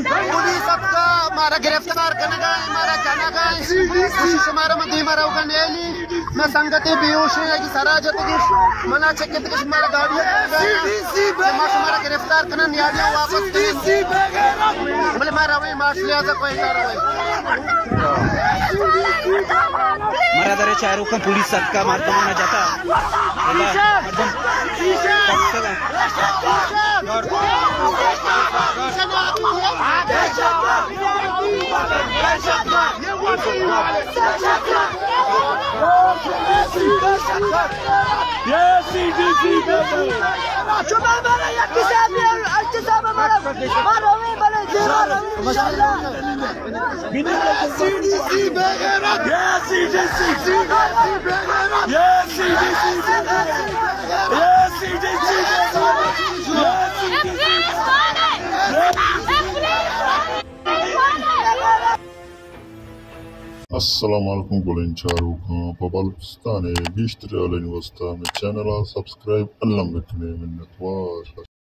پولیس اتکا، مارا گرفتار کنگا ایں، مارا جنگا ایں۔ شمارا ما دیما روگا نیلی۔ ما سنگتے بے ہوش ایں، اگی سرا جتگش، منا چکتگش، مارا گاڑی اتکا۔ ما شمارا گرفتار کنن، نیاڑیاں واپس کنن۔ بلے ما رویں، مارش لحاظا کوئٹہ رویں۔ مرادر چاروکاں، پولیس اتکا، مردمانا جتا۔ مردم شما مارا یک حسابی، یک حساب مارا، ما رویں، بلے دیما رویں، انشاءاللہ۔ سی ڈی سی بے غیرت۔ یا C D C. C D C بے غیرت۔ یا سی ڈی سی بے غیرت۔ یا سی ڈی سی بے غیرت۔ یا سی ڈی سی بے غیرت۔ السلام علیکم گلیں چاروکاں، پہ بلوچستان ءِ گیشتر حالانی واسطہ مئے چینل ءَ سبسکرائب الم بکنے، منتوار۔